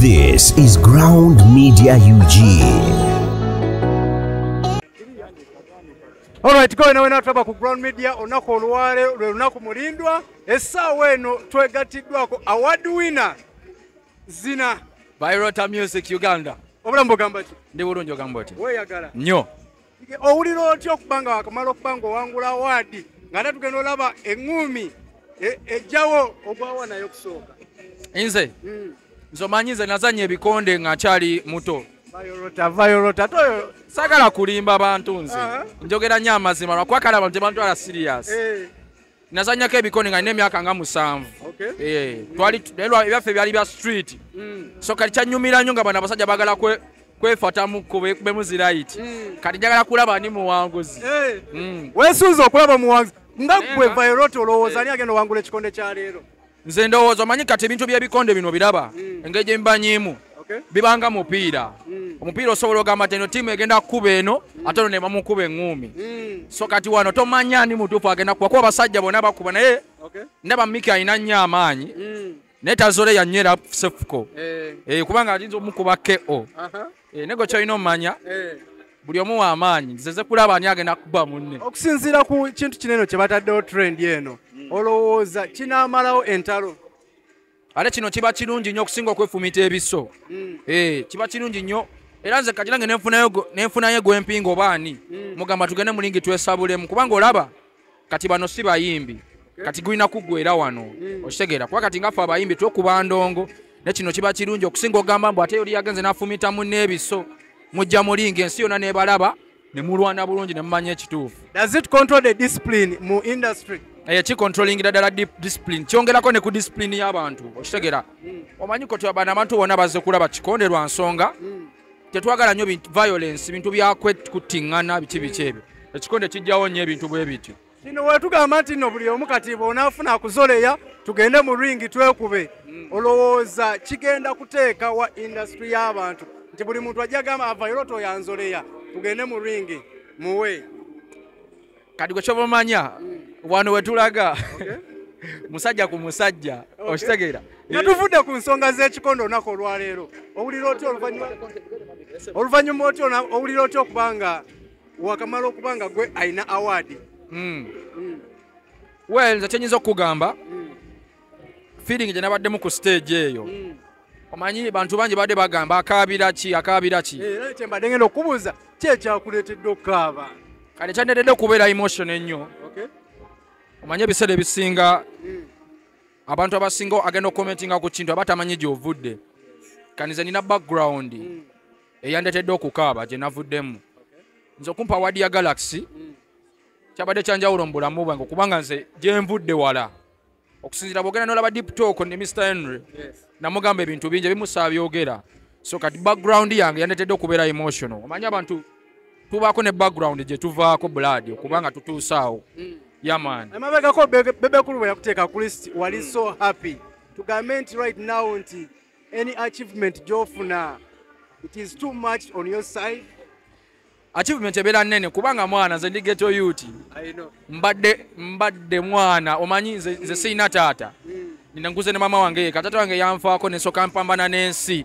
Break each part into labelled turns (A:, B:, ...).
A: This is Ground Media UG.
B: All right, go na twaba ku Ground Media olunaku olwaleero lwe lunaku mulindwa essaawa eno twegatiddwako award winner Zina
C: Vyroota Music Uganda.
B: Obulamu bugamba ki?
C: Ndi bulungi ogamba oti.
B: Weeyagala.
C: Nnyo.
B: Owulira otya okubanga wakamala okubanga owangula award ng'ate tugenda olaba eŋŋumi ejjawo ogwawa nayo okusooka.
C: Nze nze omanyi nze nazannya ebikonde nga nkyali muto.
B: Vyroota, Vyroota toyo
C: saagala kulimba bantu nze. Njogera nnyo amazima lwakuba kale abantu tebantwala serious. Nazannyako ebikonde nga nina emyaka nga 7. Twali ebyaffe byali bya street. So kati kyanyumira nnyo nga bano abasajja baagala kwefatamu kubemu zirayiti. Kati njagala kulaba ani muwanguzi.
B: Weesunze okulaba muwanguzi. Nga ggwe Vyroota olowooza ani agenda owangula ekikonde kya leero?
C: Nze ndowooza omanyi kati ebintu by'ebikonde bino biraba engeri gye mbanyiimu bibanga mupiira. Omupiira osobola ogamba nti eno ttiimu egenda kukuba eno ate ono ne bamukuba eŋŋuumi. So kati wano tomanya ani mutuufu agenda kuba kuba abasajja bonna bakuba naye ndaba Miki alina nnyo amaanyi naye Tazole yanywera Sefuko. Kubanga ayinza omukuba KO. Naye gwe ky'olina omumanya buli omu wa amaanyi nze kulaba ani agenda kukuba munne.
B: Okusinziira ku kintu kino eno kye bataddewo trend eno olowooza kinaamalawo entalo?
C: Ate kino kiba kirungi nnyo okusinga okwefumita ebiso. Kiba kirungi nnyo era nze kati nange nenfunayo gw'empinga oba ani mugamba tugende mu lingi twesabulemu kubanga olaba kati bano si bayimbi kati gulina kuggwera wano okitegeera kuba kati ngaffe abayimbi twekuba ndongo ne kino kiba kirungi okusinga ogamba mbu ate oli yagenze n'afumita munne ebiso mujja mu lingi ensi yonna n'ebalaba ne mulwana bulungi ne mumanya ekituufu.
B: Does it control the discipline mu industry?
C: Kicontrollingira ddala discipline kyongerako ne ku discipline y'abantu okitegeera. Omanyi ko bano abantu bonna bazze kulaba kikonde lwa nsonga tetwagala nnyo violence bintu byakwekutiŋŋana biki biki ebyo ekikonde kijjawo nnyo ebintu bwe bityo.
B: Kino wetugamba nti nno buli omu kati bw'onaafuna akuzoleya tugende mu ringi twekube olowooza kigenda kuteeka wa industry y'abantu nti buli muntu ajja agamba Vyroota oyanzoleya tugende mu ringi muwe.
C: Kati gwe ky'oba omanya wano wetulaga musajja ku musajja okitegeera.
B: Nga tuvudde ku nsonga z'ekikonde olunaku olwaleero owulira otya oluvannyuma otya owulira otya okubanga wakamala okubanga gwe alina award?
C: Well nze kyenyinza okukugamba feeling gye nabaddemu ku stage eyo omanyi bantu bangi badde bagamba akaabira ki akaabira ki.
B: Era kye mbadde ngenda okubuuza ki ekyakuleetedde okukaaba?
C: Kale kyandeetedde okubeera emotion ennyo. Omanyi ebiseera ebisinga abantu abasinga agenda okukomentinga ku kintu abatamanyi gy'ovudde. Kati nze nina background eyandeetedde okukaaba gye navuddemu. Nze okumpa award ya Galaxy kyabadde kyanjawulo mu bulamu bwange kubanga nze gye nvudde wala. Okusinziira bw'ogenda n'olaba Deep Talk ne Mr. Henry namugamba ebintu bingi ebimu saabyogera. So kati background yange yandeetedde okubeera emotional. Omanyi abantu tubaako ne background gye tuvaako blood okubanga tutuusaawo. Yeah man.
B: Emabegako Bebe Cool bwe yakuteeka ku list wali so happy. Tugambe nti right now nti any achievement gy'ofuna it is too much on your side.
C: Achievement ebeera nnene kubanga mwana nze ndi ghetto youth. Mbadde mwana omanyi nze sirina taata. Nina nkuze ne mama wange yekka taata wange yanfaako ne nsooka mpambana n'ensi.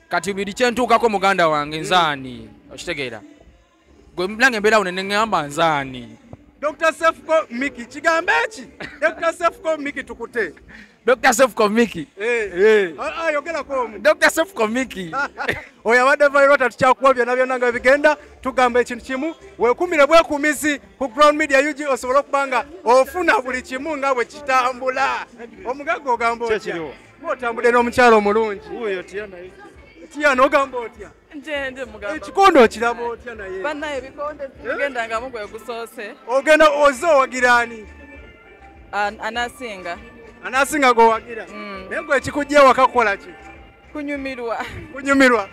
C: Kati buli kye ntuukako muganda wange nzaani okitegeera. Gwe nange mbeera awo ne ŋŋamba nzaani.
B: Dr. Sefuko Miki kigambe ki? Dr. Sefuko Miki tukute.
C: Dr. Sefuko Miki.
B: Ayogerako omu.
C: Dr. Sefuko Miki.
B: Oyo abadde Vyroota tukyakuwa byonna byonna nga bigenda tugamba ekintu kimu weekumire bwekuumizi ku Ground Media UG osobole okuba nga ofuna buli kimu nga bwe kitambula. Omugagga ogamba otya? Otambudde n'omukyalo omulungi. Tiana ogamba otya?
D: Nje mugamba.
B: Ekikonde okiraba otya naye?
D: Bannaye ebikonde tugendangamu gwe gusoose.
B: Ogenda oze owagira ani?
D: Anasinga.
B: Anasinga gw'owagira? Naye gwe ekikujja ewaka kukola ki?
D: Kunyumirwa.
B: Kunyumirwa?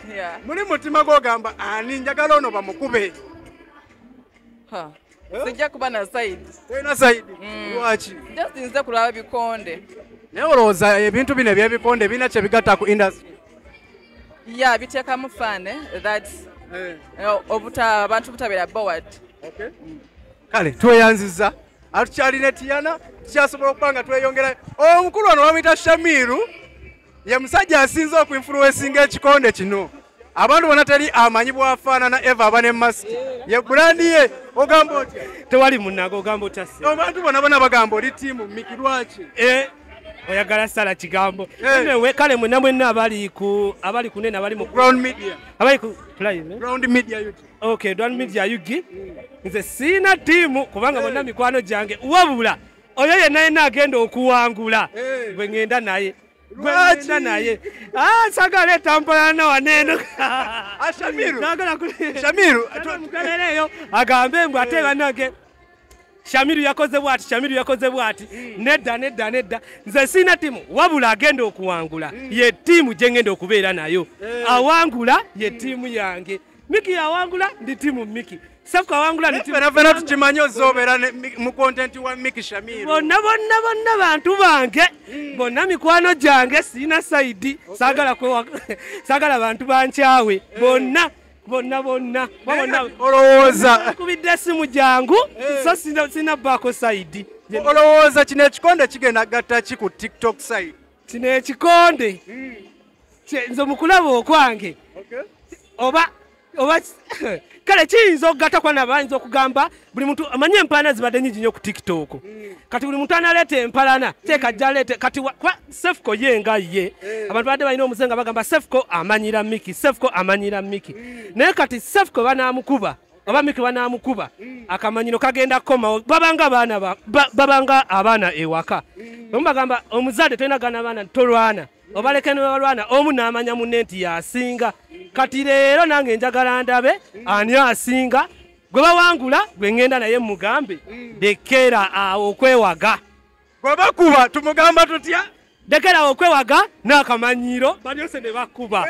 B: Muli mutima gw'ogamba ani njagala ono bamukube?
D: Sijja kuba na side.
B: Tolina side? Lwaki?
D: Just nze kulaba bikonde.
B: Naye olowooza ebintu bino eby'ebikonde birina kye bigatta ku industry?
D: Yeah, biteekamu fun that abantu butabeera bored.
B: Kale tweyanzizza atukyalina Tiana tukyasobola okuba nga tweyongera. Omukulu ono bamuyita Shamiru Ye musajja asinze okuinfluencinga ekikonde kino. Abantu bonna teri amanyi bw'afaanana Eva aba ne masiki. Ye brand ye ogamba otya?
E: Tewali munnago ogamba otya ssebo?
B: Abantu bonna bonna bagamba oli ttiimu Miki lwaki?
E: Oyagala sala kigambo. Anyway, kale mwenna mwenna abali ku nene abali mu
B: Ground Media.
E: Abali ku Prime.
B: Ground Media UG.
E: Okay, Ground Media UG. Nze sina ttiimu kubanga bonna mikwano gyange wabula oyo yenna yenna agenda okuwangula gwe ngenda naye.
B: Lwaki?
E: Naye. Sagala etampalana waneeno.
B: Shamiru.
E: Shamiru. Mukebereyo agambe mbu ate bannange Shamiru yakoze bw'ati, Shamiru yakoze bw'ati. Nedda, nedda, nedda. Nze sina ttiimu wabula agenda okuwangula ye ttiimu gye ngenda okubeera nayo. Awangula ye ttiimu yange. Miki awangula ndi ttiimu Miki. Sefuko awangula ndi ttiimu.
B: Ffenna ffenna tukimanyi ozoobeera mu content wa Miki Shamiru.
E: Bonna bonna bonna bantu bange. Bonna mikwano gyange sirina sayidi. Saagala bantu bankyawe. Bonna bonna bonna bonna.
B: Olowooza
E: nkubidde essimu jangu so sina baako sayidi.
B: Olowooza kino ekikonde kigenda gatta ki ku TikTok side?
E: Kino ekikonde nze mu kulaba okwange oba kale kiyinza okugatta kuba bayinza okugamba buli muntu amanye empalana zibadde nnyingi nnyo ku TikTok. Kati buli muntu analeeta empalana teeka ajja aleete kati kwa Sefuko ye nga ye abantu badde balina omuze nga bagamba Sefuko amanyira Miki, Sefuko amanyira Miki. Naye kati Sefuko banaamukuba oba Miki banaamukuba akamanyiro kagenda kukomawo babanga abaana babanga abaana ewaka. Omu bagamba omuzadde tolina gaana abaana tolwana obaleke ne balwana omu n'amanya munne nti yasinga. Kati leero nange njagala ndabe ani asinga gwe bawangula gwe ngenda naye mugambe lekera awo okwewaga.
B: Gwe bakuba tumugamba tutya?
E: Lekera awo okwewaga n'akamanyiro balyose ne bakuba.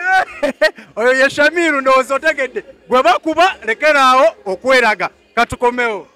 B: Oyo ye Shamiru ndowooza otegedde. Gwe bakuba lekera awo okweraga. Katukomewo.